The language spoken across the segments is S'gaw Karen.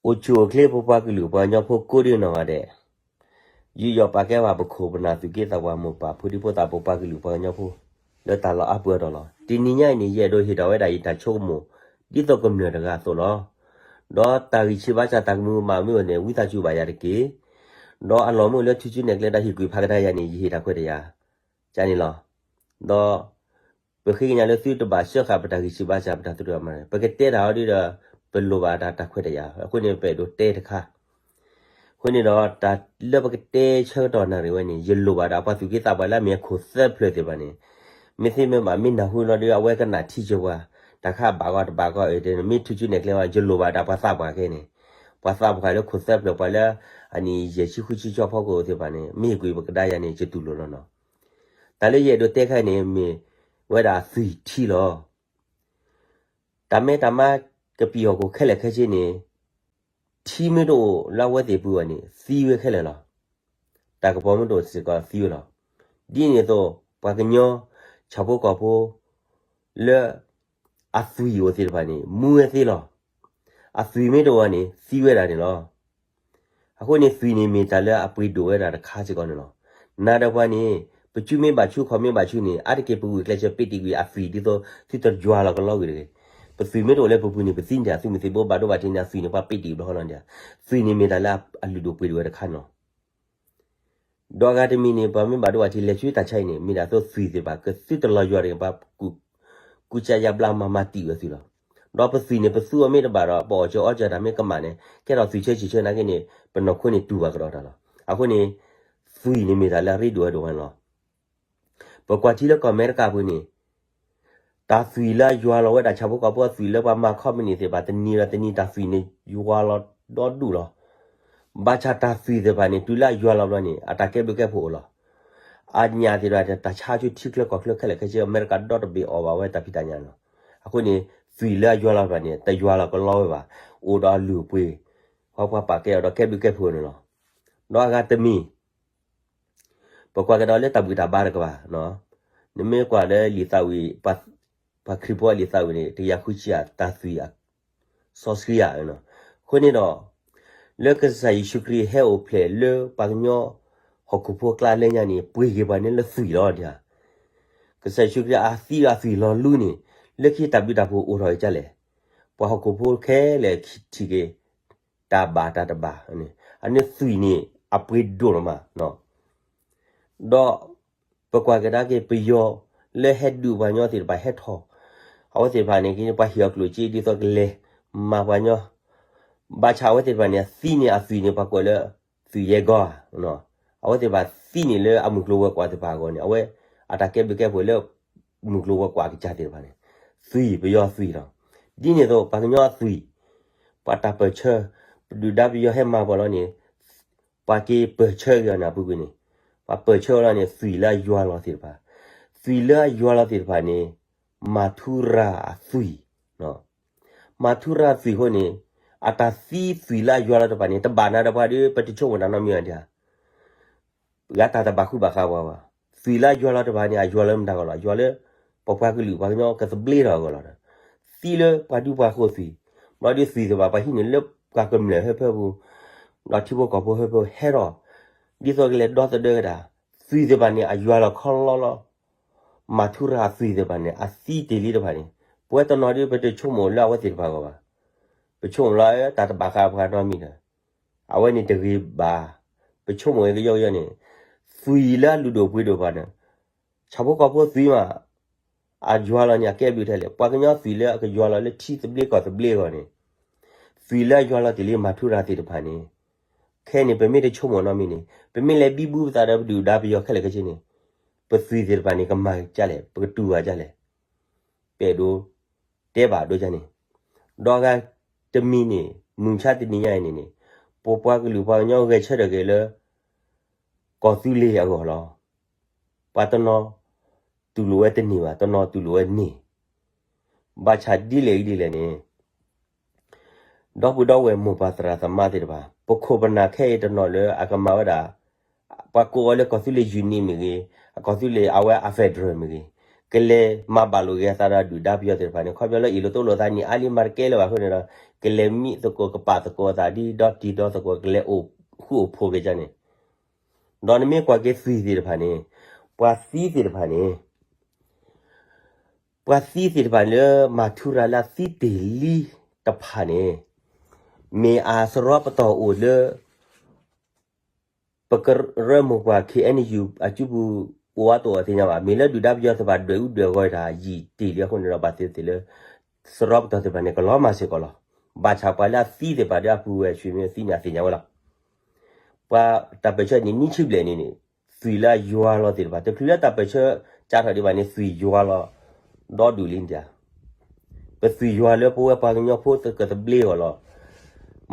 အိၣ်ဆူၣ်အိၣ်ချ့ ပပှၤကလုာ်ပှၤကညီဖိကိးဒံနီၢ်ဂၤဒဲး, ယူးယီၣ်ပာ်ကဲဘၣ်ပခိၣ်ပနၢ်သူၣ်က့သးပှၢ်မိၢ်ပၢ်ဖိဒံဖိသၣ် ပပှၤကလုာ်ပှၤကညီဖိ လၢတၢ်လီၢ်အါပူၤအတီၢ်လီၤ. တနံၤညါအံၤန့ၣ် ယအဲၣ်ဒိးဟ့ၣ်ထီၣ်ဝဲဒၣ်ယတၢ်ဆိကမိၣ် ဒ်သိးကမျၢၢ်တဂၤအသိးလီၤ. ဒီးတၢ်ဂံၢ်ဆံးဘါစၢ်တၢ်ကမူၤကမၣ်မ့ၢ်အိၣ်န့ၣ် ဝံသးစူၤဘၣ်ယၤတက့ၢ်. ဒီးအလီၢ်မ့ၢ်အိၣ်လၢထူဆူနဲၣ်ကျဲ ဒီးဟ့ၣ်ကွံာ်ဖးကဒါယၤန့ၣ် ယဟ့ၣ်တၢ်ခွဲးတၢ်ယာ် ကန့ၣ်လီၤ. ဒီး ပဃ့ကညးလၢသုတဘၣ်စၢဃာ်ပတၢ်ဂံၢ်ဆံးဘါစၢ် ပတၢ်သူၣ်တၢ်မၤ, ပကတဲတၢ်အီၤဒ်ဒီး ပလိၣ်ဘၣ်တၢ်တၢ်ခွဲးတၢ်ယာ်, အဃိန့ၣ် ပအဲၣ်ဒိးတဲတခါ. အဃိန့ၣ်ဒီး တၢ်လၢပကတဲဆၢကတီၢ်နၣ်ရံၣ်ဝဲန့ၣ် ယလိၣ်ဘၣ်ဒီးပှၤသူၣ်က့သးပှၢ်လၢအမ့ၢ်အခိၣ်သၢဖျၢၣ်သ့ၣ်တဖၣ်န့ၣ်, မ့ၢ်သ့မ့ၢ်ဘၣ်မ့ၢ်နၢ်ဟူလီၤဒီး အဝဲကနၣ်ထံကၢပှၤ, တၢ်ခါဘၣ်ဂီၢ်တဘၣ်ဂီၢ်အံၤ မ့ၢ်ထူဆူနဲၣ်ကျဲဝဲ ယလိၣ်ဘၣ်ဒီးပှၤသးပှၢ်ခဲန့ၣ်, ပှၤသးပှၢ်လၢခိၣ်သၢဖျၢၣ် ပှၤလၢအနံၣ်ယဲၢ်ဆံဃုဆံဆၢဖီခိၣ်သ့ၣ်တဖၣ်န့ၣ် မ့ၢ်ဟ့ၣ်ကွံာ်ပကဒါယၤန့ၣ် ယတူၢ်လိာ်လီၤနီၤ. တၢ်လၢယအဲၣ်ဒိးတဲခဲအံၤန့ၣ် မ့ၢ်ဝဲဒၣ်အသွံၣ်ထံလီၤ. တၢ်မဲတၢ်မါကပံာ်ဟီၣ်ခိၣ်ခဲလၢာ်ခဲဆ့န့ၣ် ထံမ့ၢ်တအိၣ်လၢအဝဲသ့ၣ်ပူၤဘၣ်န့ၣ် သံဝဲခဲလၢာ်လီၤ. တၢ်ကပီၤမ့ၢ်တအိၣ်စ့ၢ်ကီးသံဝဲလီၤ. ဒ်န့ၣ်အသိး ပှၤကညီ ဆၣ်ဖိကီၢ်ဖိ လၢအသွံၣ်အိၣ်သ့ၣ်တဖၣ်န့ၣ် မူဝဲသ့လီၤ. အသွံၣ်မ့ၢ်တအိၣ်ဘၣ်န့ၣ် သံဝဲဒၣ်န့ၣ်လီၤ. အဃိန့ၣ် သွံၣ်န့ၣ်မ့ၢ်တၢ်လၢအပှ့ၤဒိၣ်ဝဲဒၣ်တခါစ့ၢ်ကီးန့ၣ်လီၤ. နၤဒီးပှၤန့ၣ် ပစုမ့ၢ်ဘၣ်ဆူ ခီၣ်မ့ၢ်ဘၣ်ဆူန့ၣ် အါတက့ၢ်ပဂုာ်ကျဲးစၢးပ့းတံၢ်ကွံာ်အသွံၣ်ဒ်သိး သုတယွၤလီၤကလီကွံာ်တဂ့ၤ. ပသွံၣ်မ့ၢ်တအိၣ်လၢပပူၤန့ၣ် ပသံန့ၣ် အသုးမုၢ်သံၣ်ဘိဘၣ်ဒိဘၣ်ထံးန့ၣ် အသွံၣ်န့ၣ် ပှၤပ့းတံၢ်ဘျီဃီလီၤန့ၣ်. သွံၣ်န့ၣ်မ့ၢ်တၢ်လၢအလုၢ်ဒိၣ်ပှ့ၤဒိၣ်ဝဲတခါန့ၣ်လီၤ. ဒီးအဂၤတမံၤန့ၣ် ပှၤမ့ၢ်ဘၣ်ဒိဘၣ်ထံးလဲၤဆူတၢ်ဆါအံၤန့ၣ် မ့ၢ်ဒၣ်သိးသွံၣ်သ့ၣ်တဖၣ် ကသုတလီၤယွၤတဂ့ၤ ပှၤ ကူစါယါဘျါမၤမၤတံာ်ဝဲသွံၣ်လီၤ. ဒီးပသွံၣ်န့ၣ် ပသူအီၤမ့ၢ်တဘၣ်ဒီး ပအီၣ်စၢၤအီစၢၤတၢ်မ့ၢ်ကမၣ်န့ၣ် ကဲထီၣ်သွံၣ်ဆၢဆံၣ်ဆၢနာ်က့န့ၣ် ပနီၢ်ခိန့ၣ်တူၢ်ဘၣ်ကဒီးတၢ်လီၤ. အဃိန့ၣ် သွံၣ်န့ၣ်မ့ၢ်တၢ်လၢအရ့ဒိၣ်ဝဲဒိၣ်ဝဲန့ၣ်လီၤ. ပကွၢ်ထံလၢကီၢ်အမဲရကၤပူၤန့ၣ် တၢ်သွံၣ်လၢအယွၤလီၤဝဲဒၣ်ဆၣ်ဖိကီၢ်ဖိအသွံၣ်လၢပှၤမၤ company သ့ၣ်တဖၣ် တနံၤဒီးတနံၤ တၢ်သွံၣ်န့ၣ်ယွၤလီၤဒီဒူၣ်လီၤ. ဘၣ်ဆၣ်တၢ်သွံၣ်သ့ၣ်တဖၣ်န့ၣ် တုၤလၢအယွၤလီၤဘျီန့ၣ် အတၢ်ကဲဘျုးကဲဖှိၣ်အိၣ်လီၤ. အညၣ်သ့ၣ်တဖၣ် တၢ်ဆါဆူထံချၢကီၢ်ချၢခဲလၢာ်ခဲဆ့ အမဲရကၤဒီတဘ့ၣ်အီၣ်ဘၣ်ဝဲတၢ်ဖံးတၢ်ညၣ်လီၤ. အဃိန့ၣ် သွံၣ်လၢအယွၤလီၤတဖၣ်န့ၣ် တယွၤလီၤကလီဝဲဘၣ်, အိၣ်ဒီးအလုၢ်အပှ့ၤ, ပှၤပှၤပာ်ကဲအီၤဒီးကဲဘျုးကဲဖှိၣ်န့ၣ်လီၤ. ဒီးအဂၤတမံၤ ပကွၢ်ကဒီးလၢတၢ်ဘူၣ်တၢ်ဘါတကပၤ, နမ့ၢ်ကွၢ်လၢလံာ်သးဝံၣ်, ပှၤခရံာ်ဖိအလံာ်သးဝံၣ်န့ၣ် တကယၤဃုဆံယဲၢ် တၢ်သွံၣ်အစီဆှံယဲၢ်. အဃိန့ၣ်ဒီး လၢကစၢ်ယ့ၣ်ၡူးခရံာ်ဟဲအိၣ်ဖျဲၣ်လၢပှၤကညီဟီၣ်ခိၣ်ဖိအကျါလၢညါန့ၣ် ပှ့ၤက့ၤပှၤန့ၣ်လၢသွံၣ်လီၤ. ကစၢ်ယ့ၣ်ၡူးခရံာ်အသံဒီးအသွံၣ်လီၤလူန့ၣ် လၢခံတၢ်ဘျုးတၢ်ဖှိၣ်အိၣ်ထီၣ်က့ၤဒ်လဲၣ်. ပှၤဟီၣ်ခိၣ်ဖိခဲလၢာ်ထံၣ်က့ၤ တၢ်ဘၣ်တၢ်တဘၣ်န့ၣ် အန့ၣ်သွံၣ်န့ၣ် အပှ့ၤဒိၣ်လီၤမး. ဒီးပကွၢ်ကဒါက့ၤ ပယီၤလၢဟဲဒုးပှၤကညီသ့ၣ်တဖၣ်ဟဲထီၣ်, အဝဲသ့ၣ်တဖၣ်န့ၣ် ပှၤဟ့ၣ်အီၤကျိၣ်စ့ဒ်သိးကလဲၤမၤပှၤကညီ, ဘၣ်ဆၣ်အဝဲသ့ၣ်တဖၣ်န့ၣ် အသံန့ၣ်အသွံၣ်န့ၣ် ပှၤကွဲးလၢ သွံၣ်ယဲၢ်ဂီၢ်ဧါ. အဝဲသ့ၣ်တဖၣ်သံန့ၣ်လၢအမုၢ်ကျိၤဝဲၤကွာ်သ့ၣ်တဖၣ်အဂီၢ်န့ၣ် အဝဲအတၢ်ကဲဘျုးကဲဖှိၣ်လၢ မုၢ်ကျိၤဝဲၤကွာ်အကစၢ်သ့ၣ်တဖၣ်န့ၣ် သွံၣ်ပယီၤသွံၣ်လီၤ. ဒ်န့ၣ်အသိး ပှၤကညီအသွံၣ်, ပှၤတၢ်ပၢၢ်ဆၢ, ပဒုၣ်ဒါပယီၤဟဲမၤပှၤလီၤန့ၣ် ပှၤက့ၤပၢၢ်ဆၢက့ၤအီၤန့ၣ် အပူၤကွံာ်န့ၣ်, ပှၤပၢၢ်ဆၢအီၤလီၤန့ၣ် သွံၣ်လၢအယွၤလီၤသ့ၣ်တဖၣ်, သွံၣ်လၢအယွၤလီၤသ့ၣ်တဖၣ်န့ၣ် မၤထူရၤအသွံၣ် မၤထူရၤသွံၣ်အဃိန့ၣ် အတၢ်သံသွံၣ်လၢအယွၤလီၤတဖၣ်န့ၣ် တဘၣ်နၤဒီးပှၤဒီး ပတဆိကမိၣ်တၢ်နီတမံၤဘၣ်ဒံးဧါ. ဂၤတၢ်တဘၣ်ဃူဘၣ်ဃးပှၤဘၣ်. သွံၣ်လၢအယွၤလီၤတဖၣ်န့ၣ် အယွၤလၢမတၤဂီၢ်လီၤ. ယွၤလၢပပှၤကလုာ်ပှၤကညီကသဘျ့ထီၣ်အဂီၢ်လီၤ. သံလၢပှၤဒူပှၤဃိၣ်သွံၣ်, ဘျီဒုးသွံၣ်သ့ၣ်တဖၣ် ပှၤဟံးန့ၢ်လၢပှၤကမျၢၢ်ဟၢဖၢပူၤ, ဒီးထံဖိကီၢ်ဖိဟၢဖၢပူၤဟဲထီၣ်, ဒ်သိးကလဲၤဒီသဒၢဝဲဒၣ်, သွံၣ်သ့ၣ်တဖၣ်န့ၣ် အယွၤလီၤခီလီလီၤ. မၤထူရၤအသွံၣ်သ့ၣ်တဖၣ်န့ၣ် အသံတ့ၢ်လံတဖၣ်န့ၣ် ပဝဲတနီၤဒုး ပတဆိကမိၣ်လၢအဝဲသ့ၣ်တဖၣ်အဂီၢ်ဘၣ်. ပဆိကမိၣ်လၢ တၢ်တဘၣ်ဃးပှၤနီတမံၤဒီး အဝဲန့ၣ်တဂ့ၤဘၣ်. ပဆိကမိၣ်ကယီကယီန့ၣ် သွံၣ်လၢအလုၢ်ဒိၣ်ပှ့ၤဒိၣ်တဖၣ်န့ၣ် ဆၣ်ဖိကီၢ်ဖိသွံၣ်မး အယွၤလီၤန့ၣ် အကဲဘျုးထဲလဲၣ်. ပှၤကညီသွံၣ်လၢအကယွၤလီၤလၢထံသဘျ့ကီၢ်သဘျ့အဂီၢ်န့ၣ် သွံၣ်လၢအယွၤလီၤတ့ၢ်လံမၤထူရၤသ့ၣ်တဖၣ်န့ၣ် ခဲန့ၣ် ပမ့ၢ်တဆိကမိၣ်နီတမံၤန့ၣ် ပမ့ၢ်လဲၤဘံဘူပသးဒီးပဒုၣ်ဒါပယီၤခဲလၢာ်ခဲဆ့န့ၣ် ပသွံၣ်သ့ၣ်တဖၣ်န့ၣ် ကမၤကလဲၣ်, ပကတူၢ်ဘၣ်ကလဲၣ်. ပအဲၣ်ဒိးတဲဘၣ်ဒိကန့ၣ်, ဒီးအဂၤတမံၤန့ၣ် မုၢ်ဆါတနံၤညါအံၤန့ၣ်န့ၣ် ပပှၤကလုာ်ပှၤကညီဂဲၤဆၢထၢၣ်က့ၤလၢ ကီၢ်သူလ့ၤအဂီၢ်လီၤ. ပှၤတနီၤတူၢ်လိာ်ဝဲတန့ၢ်ဘၣ်, တနီၤတူၢ်လိာ်ဝဲန့ၢ်. ဘၣ်ဆၣ်ဒ်လဲၣ်ဂ့ၤဒ်လဲၣ်န့ၣ် ဒီပုၢ်ဒီဝဲၢ်မိၢ်ပၢ်သရၣ်သမါသ့ၣ်တဖၣ် ပခိၣ်ပနၢ်ခဲအံၤတနီၤလၢအကမၤဝဲဒၣ် ပှၤကိးအီၤလၢကီၢ်သူလ့ၤ unit မ့ၢ်ဂ့ၤ, အကီၢ်သူလ့ၤအဝဲအ federal မ့ၢ်ဂ့ၤ, ကလဲၤမၤဘၣ်လိာ်က့ၤအသးဒီးဒုၣ်ဒါပယီၤသ့ၣ်တဖၣ်န့ၣ် ခီပညီလၢအ့ၣ်လိာ်တိလိာ်သးန့ၣ် အါလံမၤတကဲလၢၤဘၣ်အဃိန့ၣ်ဒီး ကလဲၤမံသကိးကပာ်သကိးအသးဒ်ဒီတံၤဒီသကိး ကလဲၤအိၣ်ဃူအိၣ်ဖိးက့ၤန့ၣ်, ဒီးနမ့ၢ်ကွၢ်က့ၤသွံၣ်သ့ၣ်တဖၣ်န့ၣ်, ပှၤသံသ့ၣ်တဖၣ်န့ၣ် ပှၤသံသ့ၣ်တဖၣ်န့ၣ်လၢ မၤထူရၤလၢအသံတ့ၢ်လံတဖၣ်န့ၣ်, မ့ၢ်အစရီပတီၢ်အိၣ်လၢ ပကရၢမိၢ်ပှၢ် ခ့ၣ်အဲၣ်ယူၣ် အစုပူၤ အိၣ်အါတအိၣ်သ့ၣ်ညါဘၣ်. မ့ၢ်လၢဒုၣ်ဒါပယီၤသ့ၣ်တဖၣ်ဒွဲၣ်အူဒွဲၣ်ဂီၤတၢ်ယံာ်တ့ၢ်လံအဃိန့ၣ်ဒီး ဘၣ်သ့ၣ်သ့ၣ်လၢ စရီပတီၢ်သ့ၣ်တဖၣ်န့ၣ် ကလီၤမၢ်စ့ၢ်ကီးလီၤ. ဘၣ်ဆၣ်ပှၤလၢအသံသ့ၣ်တဖၣ်ဒီးအပုၢ်ဝဲၢ်ဆံးမ့ၢ်သံန့ၣ် အသ့ၣ်ညါဝဲလီၤ. ပှၤတၢ်ပၢၢ်ဆၢန့ၣ် နံၣ်ဆံဘျဲၣ်န့ၣ်န့ၣ် သွံၣ်လၢအယွၤလီၤသ့ၣ်တဖၣ် တချုးလၢတၢ်ပၢၢ်ဆၢကၢ်ထီၣ်ဒံးဘၣ်န့ၣ် သွံၣ်ယွၤလီၤ ဒီဒူၣ်လံန့ၣ်တၢ် ပသွံၣ်ယွၤလၢပဝဲပှၤကညီဖိသကသဘျ့အဂီၢ်လီၤ.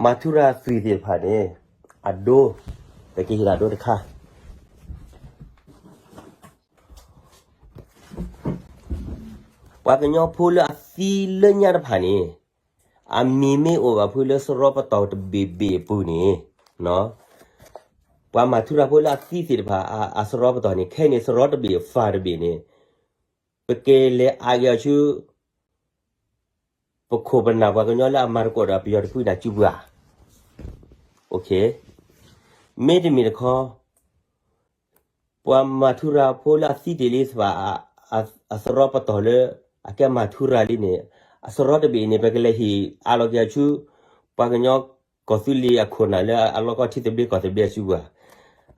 မၤထူရၤသွံၣ်သ့ၣ်တဖၣ်န့ၣ် အဒိ ပကဟ့ၣ်လီၤဒိတခါ ပှၤကညီဖိလၢအသံလၢညါတဖၣ်န့ၣ် အမံၤမ့ၢ်အိၣ်ဘၣ်ဖုလၢစရီပတီၢ်တဘ့ၣ်ဘ့ၣ်အပူၤန့ၣ်, ပှၤမၤထူရၤဖိလၢအသံသ့ၣ်တဖၣ် အစရီပတီၢ်န့ၣ် ခဲအံၤန့ၣ် စရီတဘ့ၣ် file တဘ့ၣ်န့ၣ် ပကလဲၤအါက့ၤအီၤဆူ ပခိၣ်ပနၢ်ပှၤကညီလၢအမၤသကိးဒီးပယီၤတဖုန့ၣ်စုပူၤဧါ. မ့တမ့ၢ်တခီ ပှၤမၤထူရၤဖိလၢအသံတ့ၢ်လံတဖၣ် အစရီပတီၢ်လၢ အကဲမၤထူရၤလံန့ၣ် အစရီတဘ့ၣ်န့ၣ် ပကလဲၤဟ့ၣ်အါလီၤက့ၤအီၤဆူ ပှၤကညီကီၢ်သူလ့ၤအခိၣ်နၢ်လၢအလီၢ်ကီၢ်ထံသဘျ့ကီၢ်သဘျ့အစုပူၤဧါ.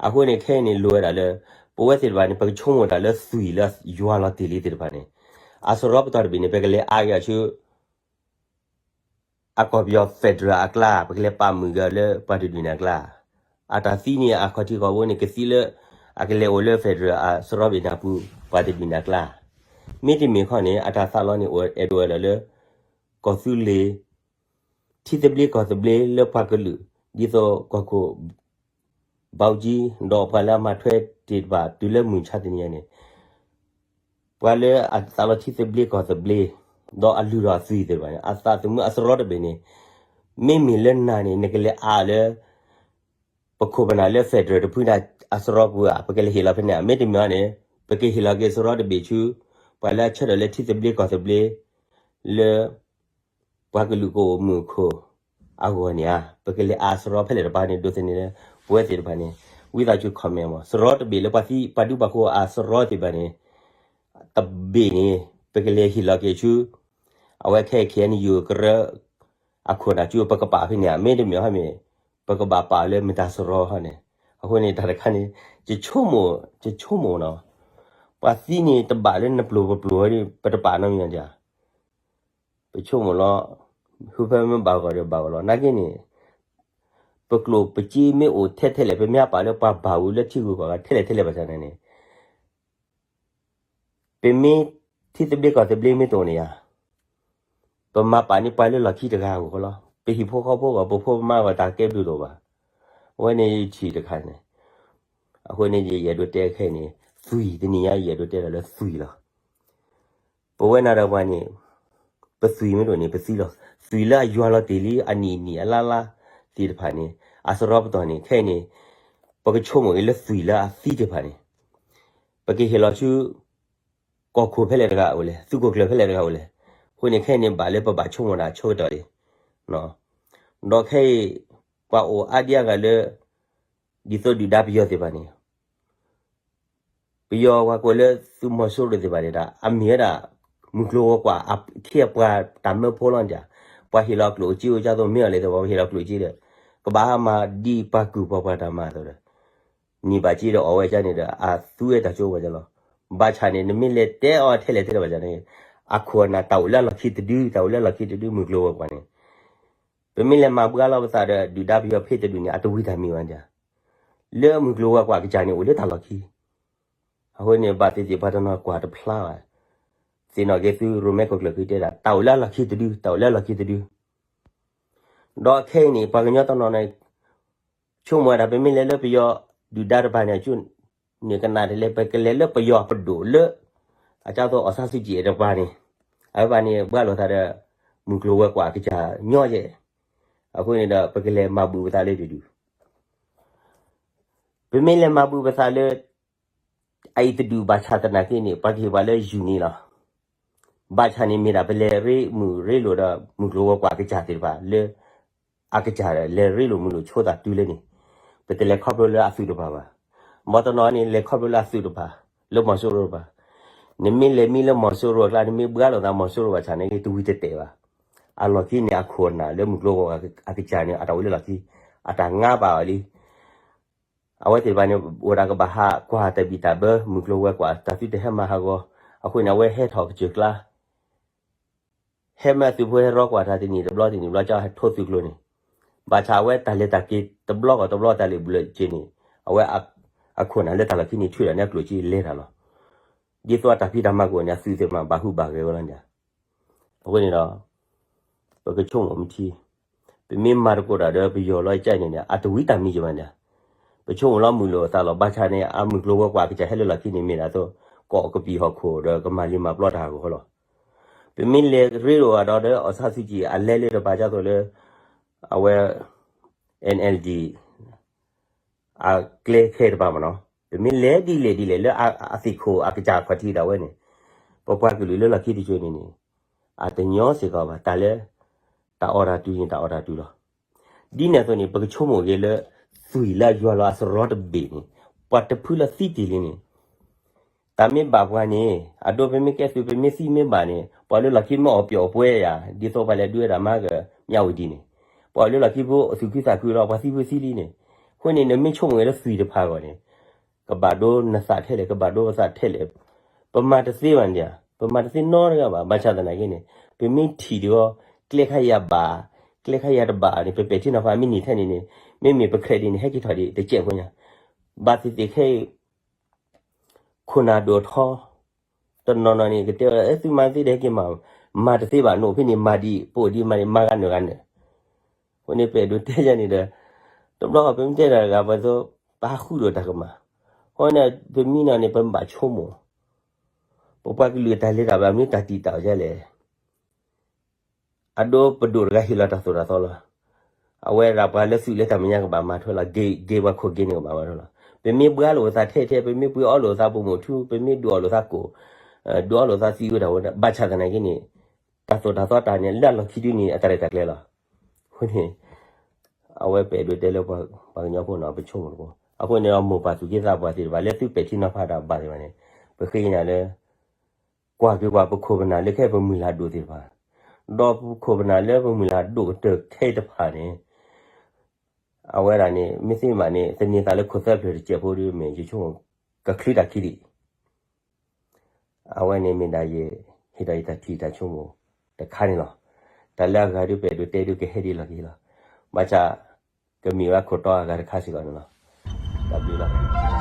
အဃိန့ၣ်ခဲအံၤန့ၣ်လိၣ်ဝဲဒၣ်လၢ ပဝဲသ့ၣ်တဖၣ်န့ၣ် ပကဆိကမိၣ်တၢ်လၢသွံၣ်လၢယွၤလီၤတ့ၢ်လံသ့ၣ်တဖၣ်န့ၣ် အစရီပတီၢ်တဘ့ၣ်န့ၣ် ပကလဲၤအါက့ၤအီၤဆူ အကီၢ်ပယီၤ federal အကျါ ပကလဲၤပာ်မုာ်က့ၤအီၤလၢပှၤတဒူၣ်န့ၣ်အကျါ, အတၢ်သံန့ၣ်အခီၣ်ထံးခီၣ်ဘိန့ၣ် ကသံလၢ အကလဲၤအိၣ်လၢ federal အစရီဘ့ၣ်န့ၣ်အပူၤ ပှၤတဒူၣ်န့ၣ်အကျါ, မ့တမ့ၢ်ခီန့ၣ် အတၢ်သးလီန့ၣ် အိၣ်အဲၣ်ဒိးဝဲဒၣ်လၢ ကီၢ်သူလ့ၤ ထံသဘျ့ကီၢ်သဘျ့လၢပှၤကလုာ် ဒ်သိးကီၢ်ခိၣ် ဘီကၠံ ဒီးပှၤလၢအမၤထွဲသ့ၣ်တဖၣ် တုၤလၢမုၢ်ဆါတနံၤအံၤန့ၣ် ပှၤလၢအသးလီထံသဘျ့ကီၢ်သဘျ့ ဒီးအလုၢ်ဒီးအသွံၣ်သ့ၣ်တဖၣ်န့ၣ် အသးသမူအစရီတဘ့ၣ်န့ၣ် မ့မ့ၢ်လၢနၤန့ၣ် နကလဲၤအါလၢ ပခိၣ်ပနၢ်လၢ federal တဖုန့ၣ် အစရီပူၤဧါ, ပကလဲၤဟ့ၣ်လီၤဖဲန့ၣ်ဧါ, မ့တမ့ၢ်န့ၣ် ပကဟ့ၣ်လီၤက့ၤစရီတဘ့ၣ်ဆူ ပှၤလၢအဆၢထၢၣ်လၢထံသဘျ့ကီၢ်သဘျ့ လၢ ပှၤကလုာ်ကအိၣ်မုာ်ခိၣ်အဂီၢ်န့ၣ်ဧါ, ပကလဲၤအါစရီဖဲလဲၣ်တပၤန့ၣ် ဒိးသန့ၤလၢ ပဝဲသ့ၣ်တဖၣ်န့ၣ် ဝံသးစူၤ comment မး, စရီတဘ့ၣ်လၢပှၤသံပှၤဒူပှၤဃိအစရီသ့ၣ်တဖၣ်န့ၣ် တဘ့ၣ်န့ၣ် ပကလဲၤဟ့ၣ်လီၤက့ၤဆူ အဝဲခဲအံၤ ခ့ၣ်အဲၣ်ယူၣ် ကရၢ အခိၣ်နၢ်ကၠိ ပကပာ်ဖဲန့ၣ်ဧါ, မ့တမ့ၢ်ဟီန့ၣ် ပကဘၣ်ပာ်လၢမတၤစရီဟီန့ၣ်, အဃိန့ၣ် တၢ်တခါန့ၣ် ယဆိကမိၣ် ယဆိကမိၣ်နီၤ, ပှၤသံန့ၣ်တဘၣ်လၢနပျိၢ်ပပျိၢ်ဝဲဒီး ပတပာ်နီတမံၤဒံးဧါ, ပဆိကမိၣ်လီၤ, ဖုဖဲမ့ၢ်ဘၣ်ဂီၤဒီးဘၣ်ဂီၤလီၤ, နာ်က့န့ၣ် ပကျိၣ်ပစ့မ့ၢ်အိၣ်ထဲထဲလဲၣ် ပမ့ၢ်ဟးပာ်လၢပှၤဘၣ်ဝံၤလၢထံဂုၤကီၢ်ဂၤထဲလဲၣ်ထဲလဲၣ်ဘၣ်ဆၣ်န့ၣ်န့ၣ် ပမ့ၢ်ထံသဘျ့ကီၢ်သဘျ့မ့ၢ်တအိၣ်န့ၣ်ဧါ, ပမၤပာ်န့ၢ်ပှၤလၢလီၢ်ခံတဂၤအဂီၢ်လီၤ, ပဟံၣ်ဖိဃီဖိအဂီၢ် ပဖိပမါအဂီၢ် တၢ်ကဲဘျုးတအိၣ်ဘၣ်, အဝဲန့ၣ်ယထံၣ်တခါန့ၣ်, အဃိန့ၣ် ယအဲၣ်ဒိးတဲခဲအံၤန့ၣ် သွံၣ်တနံၤညါ ယအဲၣ်ဒိးတဲဒၣ်လၢသွံၣ်လီၤ. ပဝဲနၤဒီးပှၤန့ၣ် ပသွံၣ်မ့ၢ်တအိၣ်န့ၣ် ပသံလီၤ. သွံၣ်လၢအယွၤလီၤတ့ၢ်လံ အနံၣ်နံၣ်အလါလါသ့ၣ်တဖၣ်န့ၣ် အစရီပတီၢ်န့ၣ် ခဲအံၤန့ၣ် ပကဆိကမိၣ်က့ၤလၢသွံၣ်လၢအသံသ့ၣ်တဖၣ်န့ၣ် ပကဟ့ၣ်လီၤဆူ ကီၢ်ခိၣ်ဖဲလဲၣ်တဂၤအိၣ်လဲၣ်, သုးခိၣ်ကျၢၢ်ဖဲလဲၣ်တဂၤအိၣ်လဲၣ်, အဃိန့ၣ် ခဲအံၤန့ၣ် ဘၣ်လၢပဘၣ်ဆိကမိၣ်တၢ်အဆိကတၢၢ်လံ. ဒီးခဲအံၤ ပှၤအိၣ်အါဒံအါဂၤလၢ ဒ်သိးဒုၣ်ဒါပယီၤသ့ၣ်တဖၣ်န့ၣ် ပယီၤပှၤကိးလၢသုးမီၤစိရိၤသ့ၣ်တဖၣ်န့ၣ်ဒီး အမ့ၢ်ဝဲဒၣ် မုၢ်ကျိၤဝဲၤကွာ်အခ့အပှၤတၢ်မၢဖိလီၤန့ၣ်, ပှၤဟ့ၣ်လီၤကျိၣ်စ့အိၣ်ကသိးမ့ၢ်အီၤလဲၣ်သ့ၣ်တဖၣ် ပှၤဟ့ၣ်လီၤကျိၣ်စ့ဒီး ကဘၣ်မၤဒ်ပှၤကုၢ်ပှၤပှၢ်တၢ်မၤအသိးဒီး န့ၢ်ဘၣ်စ့ဒီးအီၣ်ဝဲကန့ၣ်ဒီး အသူဝဲတၢ်ကၠိဝဲကလီၤ. ဘၣ်ဆၣ်န့ၣ် နမ့ၢ်လဲၤတဲအီၤထဲလဲၣ်ထဲလဲၣ်ဘၣ်ဆၣ်န့ၣ် အခိၣ်အနၢ်တၢ်အိၣ်လၢအလီၢ်ခံတဒု တၢ်အိၣ်လၢအလီၢ်ခံတဒု မုၢ်ကျိၤဝဲၤကွာ်န့ၣ် ပမ့ၢ်လဲၤမၤဘှါလီၤပသးဒီး ဒုၣ်ဒါပယီၤဖဲတဒုန့ၣ် အတဝံၤတၢ်မံၤဘၣ်န့ၣ်, လၢမုၢ်ကျိၤဝဲၤကွာ်အကစၢ်န့ၣ် အိၣ်လၢတၢ်လီၢ်ခံ, အဃိန့ၣ် ဘၣ်သ့ၣ်သ့ၣ်ပှၤတနီၤကွၢ်တဖျါဘၣ်, သ့ၣ်နီၣ်က့ၤသုးရိၣ်မဲခိၣ်ကျၢၢ်ခံတဲဒၣ် တၢ်အိၣ်လၢအလီၢ်ခံတဒု တၢ်အိၣ်လၢအလီၢ်ခံတဒု ဒီးခဲအံၤန့ၣ် ပှၤကညီတနီၤန့ၣ် ဆိကမိၣ်ဝဲဒၣ် ပမ့ၢ်လဲၤလၢပယီၤဒုၣ်ဒါတပၤန့ၣ် အကၠိန့ၣ်ကနၣ်တလဲၣ် ပကလဲၤလၢပယီၤပဒိၣ်လၢ အကၢ်သိးအီၣ်ဆါစုကၠံၣ်တပၤန့ၣ် အဝဲဘၣ်န့ၣ် ဘှါလိာ်သးဒီး မုၢ်ကျိၤဝဲၤကွာ်အကစၢ်ညီယဲၢ်, အဃိန့ၣ်ဒီး ပကလဲၤမၤဘူၣ်ပသးလၢတဒု ပမ့ၢ်လဲၤမၤဘူၣ်ပသးလၢ အအံၤတဒူၣ်ဘၣ်ဆၣ်သနာ်က့န့ၣ် ပှၤကဟ့ၣ်ပှၤလၢယူၤန့ၣ်လီၤ. ဘၣ်ဆၣ်န့ၣ်မ့ၢ်ဒၣ်ပလဲၤရ့မုာ်ရ့လိာ်ဒီး မုၢ်ကျိၤဝဲၤကွာ်အကစၢ်သ့ၣ်တဖၣ်လၢ အကစၢ်ဒီးလဲၤရ့လိာ်မုာ်လိာ်ဆိသးတုၤလၢန့ၣ်, ပတလဲၤခီဖျိလၢအသုးတဖၣ်ဘၣ်. မ်တနီၤန့ၣ် လဲၤခီဖျိလၢအသုးတဖၣ်, လၢမီၤစိရိၤတဖၣ်. နမ့ၢ်လဲၤမံလၢမီၤစိရိၤအကျါ နမ့ၢ်ဘှါလိာ်သးမီၤစိရိၤဘၣ်ဆၣ်န့ၣ် တဝံၤတတဲာ်ဘၣ်. အလီၢ်ခံန့ၣ် အခိၣ်အနၢ်လၢမုၢ်ကျိၤဝဲၤကွာ်အကစၢ်န့ၣ် အတၢ်အိၣ်လၢလီၢ်ခံ, အတၢ်ငါပာ်အီၤလံ. အဝဲသ့ၣ်တဖၣ်န့ၣ် အိၣ်ဒၣ်ကဘၣ်ဟးကွၢ်တၢ်ဘံၣ်တၢ်ဘၢ မုၢ်ကျိၤဝဲၤကွာ် တၢ်သုတဟဲမၤဟးဂီၤ, အဃိန့ၣ် အဝဲဟဲထီၣ်ကစၢၢ်ကျါ ဟဲမၤသုးဖိဟဲရီကွၢ်တၢ်တနံၣ်တဘျီတနံၣ်ဘျီ ကၠီဟဲထိသုးကျိၤန့ၣ်, ဘၣ်ဆၣ်အဝဲတၢ်လဲၤတၢ်က့ၤတဘျီဂီၢ်တဘျီ တၢ်လၢာ်ဘူၣ်လၢာ်စ့ၤန့ၣ်, အဝဲအခိၣ်နၢ်လၢတၢ်လီၢ်ခံန့ၣ် ထုးထီၣ်န့ၢ်အကျိၣ်စ့လဲၤတၢ်လီၤ. ဒ်သိးအတၢ်ဖံးတၢ်မၤကအိၣ်န့ၣ် အသုးသ့ၣ်တဖၣ်ဘၣ်ဟူးဘၣ်ဂဲၤဝဲလီၤန့ၣ်. အဃိန့ၣ်ဒီး ပကဆိကမိၣ်မထံ, ပမ့ၢ်မၤသကိးတၢ်ဒီးပယီၤလီၤကၠဲၣ်န့ၣ်န့ၣ် အတဝံၤတၢ်မံယဘၣ်န့ၣ်, ပဆိကမိၣ်လီၤမုာ်လိာ်အသးလီၤ. ဘၣ်ဆၣ်န့ၣ် အမုၢ်ကျိၤဝဲၤကွာ်အကစၢ်ဟဲလၢလီၢ်ခံန့ၣ် မ့ၢ်ဒၣ်သိး ကီၢ်ကပံာ်ဟီၣ်ခိၣ်ဒီးကမၤလံမၤပျီတၢ်ဟးဂီၤလီၤ. ပမ့ၢ်လဲၤရ့လိာ်အဒီးဒီး အီၣ်ဆၣ်စုကၠံၣ်အလဲလၢတပၤ ကၠီသိးလၢ အဝဲ NLD အကျဲခဲတပၤမနီၤ, ပမ့ၢ်လဲၤဒ်လဲၣ်ဒ်လဲၣ်လၢအသ့ၣ်ခိၣ်အကစၢ်အခီၣ်ထံးဒၣ်ဝဲန့ၣ်, ပပှၤကလုာ်လၢလီၢ်ခံတကၠိၤန့ၣ်န့ၣ် အတညီစ့ၢ်ကီးဘၣ်. တၢ်လၢ တၢ်အီၣ်တၢ်တုၤန့ၣ် တၢ်အီၣ်တၢ်တုၤလီၤ. ဒ်န့ၣ်အသိးန့ၣ် ပကဆိကမိၣ်ဂ့ၤလၢ သွံၣ်လၢအယွၤလီၤအစရီတဘ့ၣ်န့ၣ် ပှၤတဖုလၢသံတ့ၢ်လံန့ၣ် တၢ်မ့ၢ်ဘၣ်ပှၤန့ၣ် အဒိ ပမ့ၢ်ကဲသုး ပမ့ၢ်သံမ့ၢ်ဘၣ်န့ၣ် ပှၤလၢလီၢ်ခံမ့ၢ်အီၣ်ပျီၣ်အီၣ်ပှဲၤယၤ ဒ်သိးပှၤလဲၤဒုးဝဲဒၣ်မၤကမၠးဝံၤဒ်န့ၣ်, ပှၤလၢလီၢ်ခံဖိအသူၣ်ခုသးခုလီၤ ပှၤသံဖုသံလံန့ၣ်, အဃိန့ၣ် နမ့ၢ်ဆိကမိၣ်ဝဲလၢသွံၣ်တဖၣ်အဂီၢ်န့ၣ် ကဘၣ်ဒိနသးထဲလဲၣ် ကဘၣ်ဒိပသးထဲလဲၣ်, ပမၤတသ့ဘၣ်န့ၣ်, ပမၤတသ့နီတဂၤဘၣ်. ဘၣ်ဆၣ်သနာ်က့န့ၣ် ပမ့ၢ်ထံၣ်ဒံးအီၤ ကျဲခါယၤဘၣ်, ကျဲခါယၤတဘၣ်န့ၣ် ပပဲာ်ထံနီၤဖးမ့ၢ်နံၤထဲန့ၣ်န့ၣ် မ့မ့ၢ်ပ credit န့ၣ် ဟဲက့ၤထီၣ်ဒံးတစဲးဖိညါ, ဘၣ်သ့ၣ်သ့ၣ်ခဲအံၤ ခိၣ်နၢ်ဒိၣ်ထီ တနီၤနီၤန့ၣ် ကတဲဝဲ သုမၤသ့ဒီးဟဲက့ၤမၤ, မၤတသ့ဘၣ် နအိၣ်ဖဲန့ၣ် မၤဒံး ပအိၣ်ဒံးမၤဒံး မၤဂၤနုာ်ဂၤနုာ်, အဃိန့ၣ် ပအဲၣ်ဒိးတဲယၤန့ၣ်ဒီး တဘျီပမ့ၢ်တဲတၢ်တဂၤ ပသိး ပဟးဃုဒိၣ်တၢ်ကမၣ်, အဃိန့ၣ် ပမံနီၤန့ၣ် ပဘၣ်ဆိကမိၣ် ပပှၤကလုာ်တၢ်လဲၤတၢ်ဘၣ်မနုၤတၢ်တံာ်တာ်အီၤဒ်လဲၣ်. အဒိပဒိၣ်တဂၤဟ့ၣ်လီၤတၢ်သိၣ်တၢ်သီလီၤ. အဝဲဒၣ်ပှၤလၢသုးလၢတၢ်မဲာ်ညါကဘၣ်မၤထွဲလီၤ, ဂ့ၤပှၤခိၣ်ဂ့ၤန့ၣ်ကဘၣ်မၤထွဲလီၤ. ပမ့ၢ်ဘှါလိာ်သးထဲထဲ ပမ့ၢ်ပှ့ၤအီၣ်လိာ်သးပိာ်မုၣ်ထူ ပမ့ၢ်ဒုးအီၣ်လိာ်သးကိၣ်, ဒုးအီၣ်လိာ်သးသံဝဲတၢ်ဝဲ ဘၣ်ဆၣ်သနာ်က့န့ၣ် တၢ်သိၣ်တၢ်သီတၢ်န့ၣ် လၢအလီၢ်ခံဒုန့ၣ် အတၢ်ရဲၣ်တၢ်ကျဲၤလီၤ. အဃိန့ၣ် အဝဲပအဲၣ်ဒိးတဲလၢပှၤကညီဖိနီၤ ပဆိကမိၣ်တကိး, အဃိန့ၣ်ဒီး မိၢ်ပၢ်သူၣ်က့သးပှၢ်သ့ၣ်တဖၣ် လၢသုပဲာ်ထံနီၤဖးတၢ်ဘၣ်သ့ၣ်တဖၣ်န့ၣ် ပဃ့ကညးလၢ ကွၢ်က့ၤကွၢ်ပခိၣ်ပနၢ်လၢခဲအံၤပမုၢ်လၢ်ဒိၣ်သ့ၣ်တဖၣ်, ဒီးပခိၣ်ပနၢ်လၢပမုၢ်လၢ်ဒိၣ်ကတၢၢ်ခဲအံၤတဖၣ်န့ၣ် အဝဲဒၣ်န့ၣ် မ့ၢ်သ့မးန့ၣ် သန့ၤသးလၢခိၣ်သၢဖျၢၣ်တစဲးဖိဒ်မ့ၢ် ယဆိကမိၣ် ကချုးတၢ်ခံဒံး, အဝဲန့ၣ်မ့ၢ်ဒၣ်ယ ဟ့ၣ်ဒီးယတၢ်ထံၣ်တၢ်ဆိကမိၣ်တခါန့ၣ်လီၤ. တၢ်လၢအဂၤဒုးပအဲၣ်ဒိးတဲဒုးကဟဲဒ်လီၢ်က့ၤလီၤ. ဘၣ်ဆၣ် ကမ့ၢ်ဝဲခိၣ်တီအဂၤတခါစ့ၢ်ကီးန့ၣ်လီၤ. တၢ်ဘျုးလီၤ.